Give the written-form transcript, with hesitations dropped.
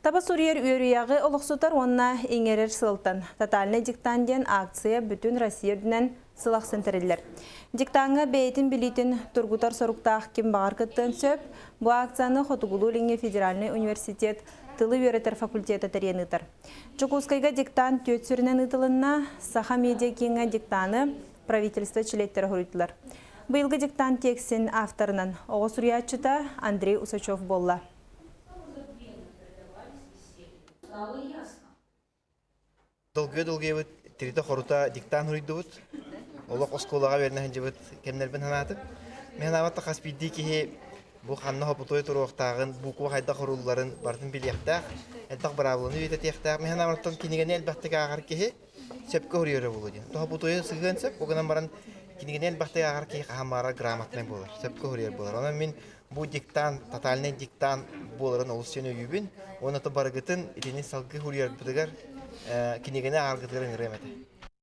Таба суруйар үөрүйэҕи олохсутар уонна иҥэрэр сыалтан «Тотальный диктант» диэн акция бүтүн Россия үрдүнэн сыл ахсын тэриллэр. Диктаҥҥа бэйэтин билиитин тургутар соруктаах ким баҕар кыттыан сөп. Бу акцияны Хотугулуу-Илиҥҥи федеральнай университет тылы үөрэтэр факультета тэрийэн ыытар. Дьокуускайга диктант түөрт сүрүнэн ыытылынна. Саха медиа кииҥҥэ диктаны правительство чилиэттэрэ хоруйдулар. Быйылгы диктант тиэксин авторынан оҕо суруйааччыта Андрей Усачев буолла. Долгуйа-долгуйабыт тиритэ-хорута диктант суруйдубут. Олох оскуолаҕа үөрэнэ сылдьыбыт кэмнэрбин санаатым. Мин санаабат хас биирдии киһи бу ханна хопутуой туруохтааҕын, буква хайдах хорулларын барытын билиэхтээх, элбэх быраабыланы үөрэтиэхтээх. Мин санаабар кинигэни элбэхтик ааҕар киһи сөпкө хоруйара буолуо диэн. Хопутуойу сыһыан сөп, ол гынан баран кинигэни элбэхтик ааҕар киһи хаһан баҕарар грамотнай буолар, сөпкө хоруйар буолар. Онон мин бу диктант, тотальный диктант буоларын олус син өйүүбүн. Уонна то барыгытын итини салгыы суруйарбытыгар, кинигэни ааҕаргытыгар ыҥырыам этэ.